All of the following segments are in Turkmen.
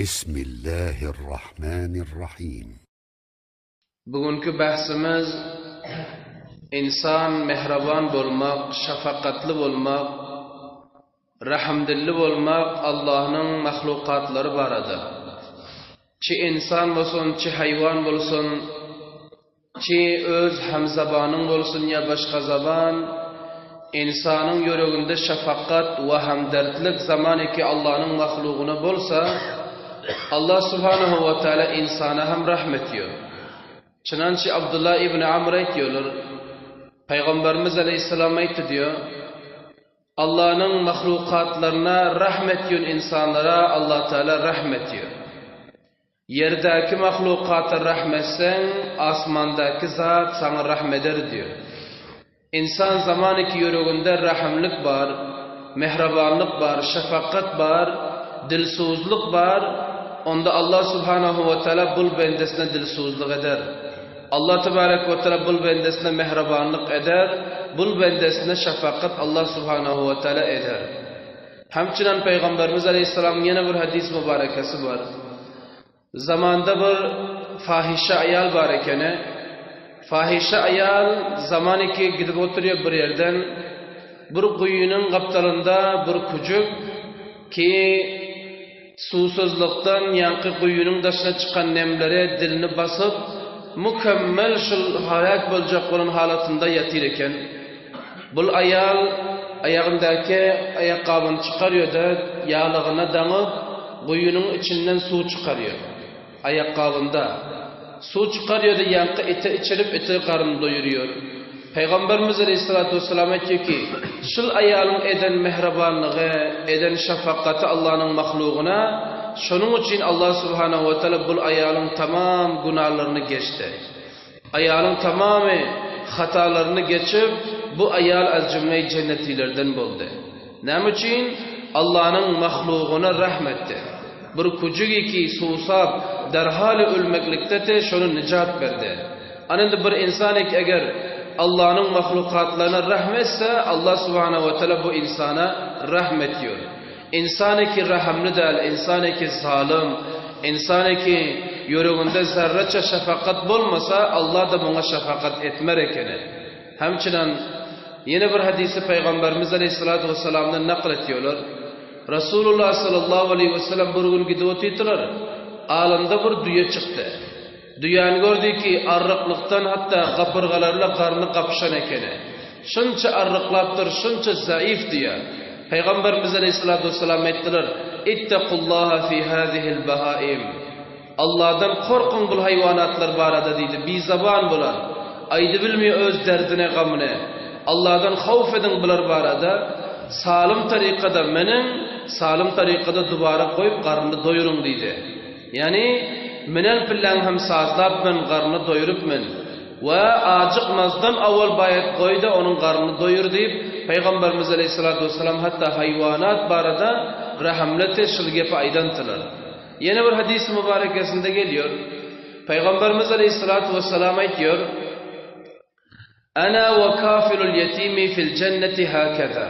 بسم الله الرحمن الرحيم. Bugünki bahsimiz insan mähriban bolmak, şefakatly bolmak, rahimdilli bolmak Allahnyň mahlukatlary barada. Çi insan bolsun, çi haywan bolsun, çi öz hamzabanyň bolsun ya başga zaban, insanyň ýüreginde şefakat we hamdertlik zamaniki Allahnyň mahluguna bolsa, Allah subhanahu wa taala insana hem rahmet ediyor. Çynançy Abdullah ibn Amr aýtýarlar, Peygamberimiz aleyhisselam aýtdy diýär, Allahnyň mahlukatlaryna rahmet ediýän insanlara Allah Teala rahmet ediýär. Ýerdäki mahlukata rahmetseň, asmandaky zat saňa rahmeder diýär. Insan zamaniki ýüreginde rahimlik bar, mehribanlyk bar, şefakat bar, dilsuzlyk bar, onda Allah subhanahu wa taala bul bendesine dilsuzlyk eder. Allah tebarek we taala bul bendesine mehribanlyk eder, bul bendesine şefakat Allah subhanahu wa taala eder. Hemçinan Peygamberimiz aleyhisselam ýene bir hadis mübarekesi bar. Zamanda bir fahişe ayal bar ekeni. Fahişe ayal zamaniki gidip oturuyor bir yerden. Bir guýynyň gapdalynda bir küjük ki susuzlukdan ýanky guýynyň daşyna çykan nemlere dilini basyp mükemmel şul halak boljak bolan halatynda ýatyr eken. Bul ayal ayagyndaky ayakkabını çykarýar da ýalygyna daňyp guýynyň içinden suw çykarýar. Ayakkabynda. Suw çykarýar da ýanky ite içirip ite garnyny doýurýar. Peygamberimiz aleyhissalatu vesselam aýtýar ki, şul aýalyň eden mehribanlygy, eden şefakaty Allahnyň mahlugyna, şonuň üçin Allah subhanahu wa taala bul aýalyň tamam günalaryny geçdi. Aýalyň tamamy hatalaryny geçip, bu aýal az jümle jennetilerden boldy. Näme üçin? Allahnyň mahlugyna rahmetdi. Bir küjügi ki susap, derhal ölmeklikde te şonu nicat berdi. Anende bir insan ki eger Allah'ın mahlukatlarına rahmetse Allah subhanahu ve teala bu insana rahmet diyor. İnsan ki rahimli del, insan ki zalim, insan ki yüreğinde zerreçe şefakat bolmasa Allah da buna şefakat etmer ekeni. Hemçinan yine bir hadisi Peygamberimiz Aleyhisselatü Vesselam'dan nakletiyorlar. Resulullah sallallahu aleyhi ve sellem bir gün gidip oturdular. Alında bir düye çıktı. Düýäni gördü ki arryklykdan hatta gapyrgalarla garny gapyşan ekeni. Şunça arryklapdyr, şunça zaif diýä. Peygamberimiz aleyhissalatu vesselam aýtdylar: "Ittaqullaha fi hazihil bahaim." Allahdan korkun bul haywanatlar barada diýdi. Bizaban bular. Aýdy bilmeý öz derdine gamyny. Allahdan xawf edin bular barada. Salym tarikada meniň, salym tarikada dubara goýup garnyny doýuruň diýdi. Yani minen pillan hem sazlap men garnyny doýurup men we acıkmazdan awal bayat goýda onuň garnyny doýur diýip Peygamberimiz aleyhissalatu vesselam hatta haywanat barada rahimlete şul gepi aýdantylar. Yine bir hadis mübarekesinde geliyor. Peygamberimiz aleyhissalatu vesselam aýtýar: Ana ve kafilul yetimi fil cenneti hakaza.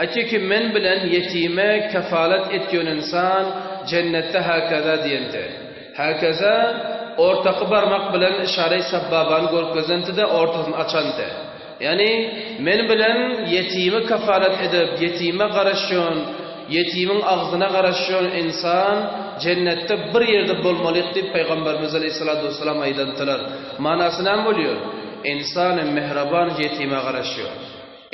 Aýtýar ki men bilen yetime kefalet etýän insan cennette hakaza diýende. Hakaza ortaky barmak bilen işare sabbaban görkezenti de ortasyny açandy. Yani men bilen yetimi kefalet edip, yetime garaşýan, yetimin agzyna garaşýan insan cennette bir ýerde bolmaly diýip Peygamberimiz aleyhissalatu vesselam aýdandylar. Manasy näme bolýar? İnsan mehriban yetime garaşýar.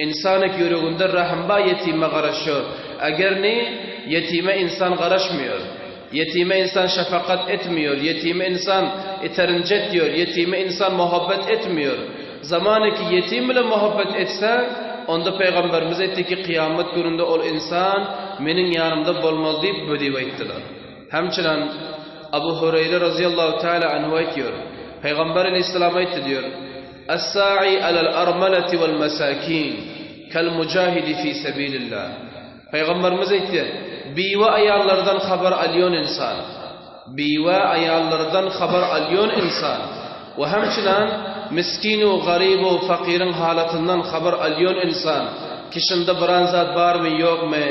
İnsan ýüreginde rahim ba yetime garaşýar. Eger ne yetime insan garaşmıyor. Yetime insan şefakat etmiyor. Yetime insan iterince diyor. Yetime insan muhabbet etmiyor. Zamanı ki yetim bile muhabbet etse onda Peygamberimiz aytdy ki kıyamet gününde ol insan menin yanımda bolmaly diýip bödip aýtdylar. Hemçinan Abu Hureyre radıyallahu teala anhu aýtýar. Peygamber aleyhisselam aýtdy diyor. Es-sa'i alal armalati vel masakin kal mujahidi fi sabilillah. Peygamberimiz aýtdy, biwa aýallardan habar alýan insan, biwa aýallardan habar alýan insan we hemçinan miskin u garib u fakirin halatyndan habar alýan insan, kişinde biran zat barmy ýokmy?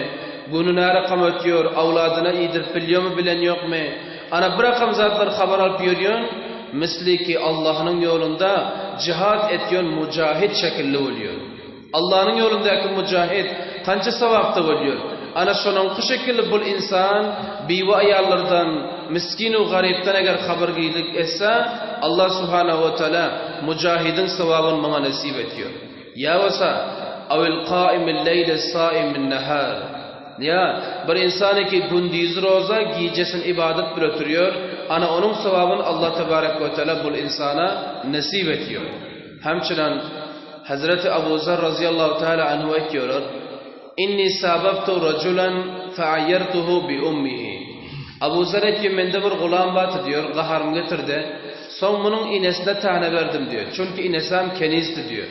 Güni närakam ötýär, awladyna iýdirip bilýärmi, bilen ýokmy? Ana bir rakam zatlar habar alyp ýörýän, misli ki Allahnyň ýolunda jihad etýän mujahid şekilli bolýar. Allanyň ýolundaky mujahid kança sogapda bolýar. Ana şonuňky şekilli bul ynsan biwe aýallardan, miskin u garypdan eger habar gizlik etse, Allah subhanahu we taala mujahidiň sogabyny muňa nesip etýär. Ýa bolsa, Awil kaimil leýle saimin nahar. Ýa bir ynsan ki gündiz roza, gijesin ybadat bile oturýar, ana onuň sogabyny Allah tebarek we taala bul ynsana nesip etýär. Hemçinan Hazreti Abu Zer razyýallahu taala anhu aýtýarlar, Inni sababtu rajulan fa'aýartuhu bi ummihi. Abu Zer aýtýar, mende bir gulam bardy diýýär, gaharym getirdi. Soň munuň inesine täne berdim diýýär. Çünki inesem kenizdi diýýär.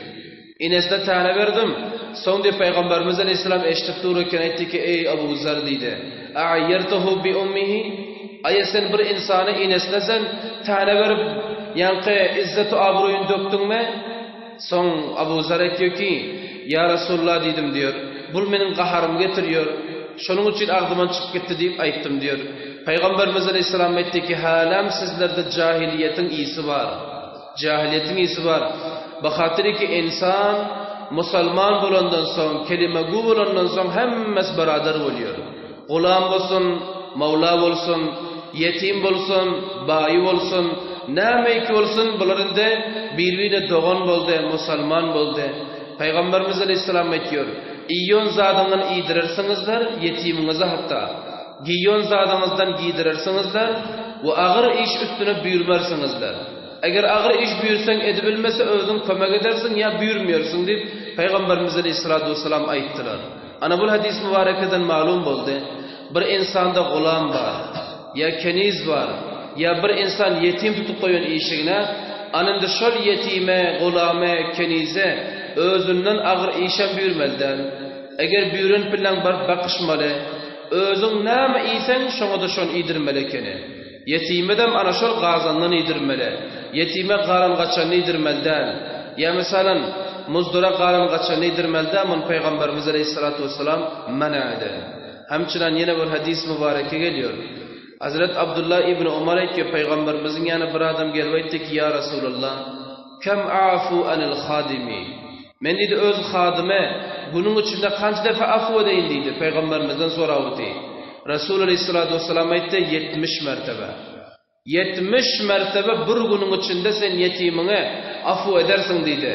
Inesine täne berdim. Soň diýýär, Pygamberimiz aleýhissalam eşidip dur eken, aýtdy ki, Eý Abu Zer diýdi, A'aýartuhu bi ummihi? Aýa sen bir ynsany inesine sen täne berip, ýaňky izzet-u-abroýuny dökdüňmi? Soň Abu Zer aýtýar ki, Ýa Resulullah diýdim diýýär, bul meniň gaharymy getirýär, şonuň üçin agzymdan çykyp gitdi diýip aýtdym diýýär. Pygamberimiz aleýhissalam aýtdy ki, Hälem sizlerde jahiliýetiň ysy bar. Jahiliýetiň ysy bar. Bahatyr ki ynsan musalman bolandan soň, kelimegü bolandan soň hemmesi birader bolýar. Gulam bolsun, mawla bolsun, ýetim bolsun, baýy bolsun, nämeýki bolsun, bular indi bir-birine dogan boldy, musalman boldy. Pygamberimiz aleýhissalam aýtýar, Iýen zadyňdan iýdirersiňizler, ýetimiňizi hatda, geýen zadyňyzdan geýdirersiňizler we agyr iş üstüne buýurmarsyňyzlar. Eger agyr iş buýursaň edibilmese özüň kömek edersiň ýa buýurmaýarsyň diýip, Pygamberimiz aleýhissalatu wessalam aýtdylar. Ana bul hadys mübarekeden malum boldy, bir ynsanda gulam bar, ýa keniz bar, ýa bir ynsan ýetim tutup goýan işigine, ana indi şol ýetime, gulame, kenize özünden agyr işem buýurmaly däl. Eger buýran pillaň baryp bakyşmaly, özüň näme iýseň şoňa-da şony iýdirmeli ekeni. Ýetimedem ana şol gazandan iýdirmeli. Ýetime galan-gaçanyny iýdirmeli däl. Ýa mesalan, muzdura galan-gaçanyny iýdirmeli däl, muny Pygamberimiz aleýhissalatu wessalam mena eden. Hemçinan ýene bir hadys mübareke gelýär. Hazret Abdullah ibn Omar aýtýar, Pygamberimiziň ýanyna bir adam gelip aýtdy ki, Ýa Resulallah, kem a'fu anil hadimi. Men diýdi, öz hadymy günüň içinde kança depe afu edeýin diýdi, Pygamberimizden sorapdy. Resul aleýhissalatu wessalam aýtdy, 70 mertebe. 70 mertebe bir günüň içinde sen ýetimiňi afu edersiň diýdi.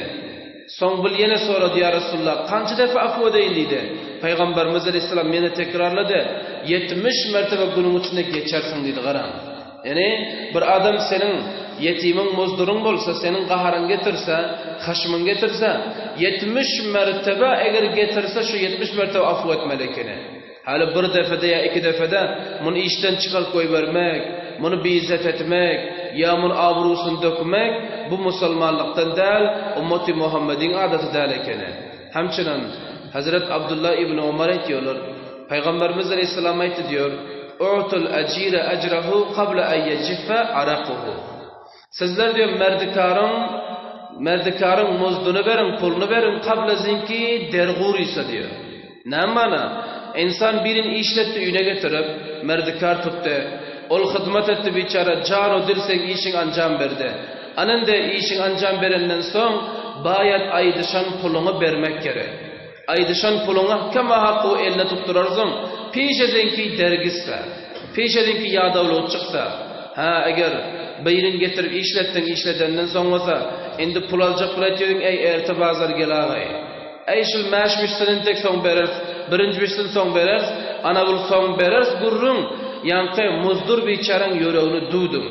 Soň bil ýene sorady, Ýa Resulallah, kança depe afu edeýin diýdi. Pygamberimiz aleýhissalam ýene tekrarlady, 70 mertebe günüň içinde geçersiň diýdi, garaň. Ýagny, bir adam seniň ýetimiň muzduryň bolsa, seniň gaharyňy getirse, haşmyňy getirse, 70 mertebe eger getirse, şu 70 mertebe afu etmeli ekeni. Häli bir depede ýa iki depede muny işden çykaryp goýbermek, muny biizzet etmek, ýa muny abrusyny dökmek, bu musulmanlykdan däl, ummaty Muhammediň adaty däl ekeni. Hemçinin, Hezret Abdullah ibn Omar aýtýarlar, Pygamberimiz aleýhissalam aýtdy diýýär, U'tul ejire ejrehu qabla en yejiffe arakuhu. Sizler diýýär, merdikaryň merdikaryň muzduny beriň, puluny beriň, kabla zinki der gurysa diýýär. Näme mana? Ynsan birini işletdi öýüne getirip, merdikar tutdy. Ol hyzmat etdi biçäre, jan-u dil seň işiňi anjam berdi. Ana indi işiňi anjam berenden soň, baýat aýdyşan puluňy bermek gerek. Aýdyşan puluňy kema haku eline tutdurarsyň, pişedeňki dergisse, pişedeňki ýadawlygy çyksa. Hä, eger birini getirip işletdiň, işledenden soň bolsa, indi pul aljak bolup aýtýarsyň, eý, erte bazar gel agaý. Äý şul mäş bişsin entek soň bereris, birinji bişsin soň bereris, ana bul soň bereris gürrüň, ýaňky muzdur biçäräň ýüregini düwdüň.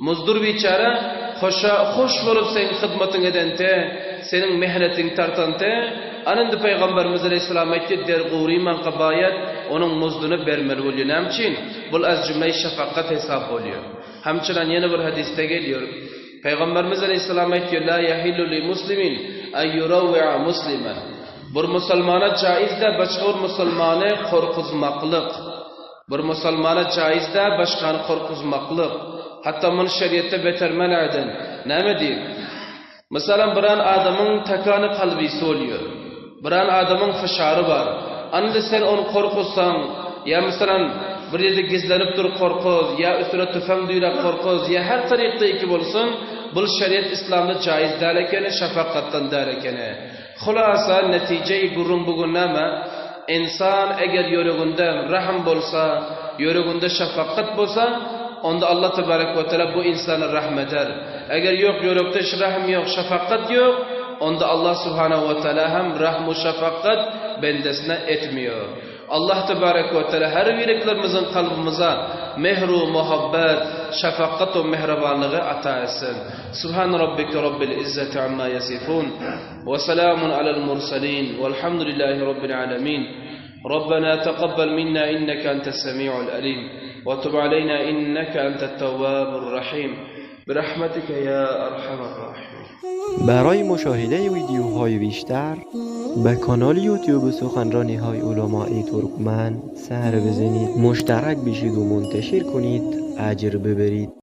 Muzdur biçäre hoşa hoş bolup seň hyzmatyňy edente, seniň mehnetiňi tartante, ana indi Pygamberimiz aleýhissalam aýtdy, der gurymanka baýat onuň muzduny bermeli bolýar. Näme üçin? Bul az jümleý şefakat hesap bolýar. Hemçinan ýene bir hadysda gelýär. Pygamberimiz aleýhissalam aýtýar, La ýahillu li muslimin an ýurawwi'a musliman. Bir musulmana jaiz däl başga bir musulmany gorkuzmaklyk. Bir musulmana jaiz däl başgany gorkuzmaklyk. Hatda muny şeriatda beter men eden. Näme diýip? Meselem, biran adamyň takany kalbysy bolýar. Biran adamyň fyşary bar. Indi sen ony gorkuzsaň, ýa mesalan, bir ýerde gizlenip durup gorkuz, ýa üstüne tüfeň düýräp gorkuz, ýa her tarykda iki bolsun, bul şeriat islamda jaýyz däl ekeni, şefakatdan däl ekeni. Hulasa, netije-i gürrüň bu gün näme? Ynsan eger ýüreginde rahm bolsa, ýüreginde şefakat bolsa, onda Allah tebarek we teala bu ynsana rahm eder. Eger ýok ýürekde rahm ýok, şefakat ýok, onda Allah subhanahu we teala hem rahm u şefakat bendesine etmiýor. Allah tebarek we teala her biriklerimiziň kalbymyza mehr u muhabbet, şefakat u mehribanlygy ata etsin. Subhan rabbike rabbil izzeti amma ýasifun. وسلام على المرسلين والحمد لله رب العالمين ربنا تقبل منا إنك أنت السميع الأليم وتب علينا إنك أنت التواب الرحيم برحمتك يا أرحم الراحمين برای مشاهده ویدیوهای بیشتر به کانال یوتیوب سخنرانی های علمای ترکمن سر بزنید مشترک بشید و منتشر کنید اجر ببرید.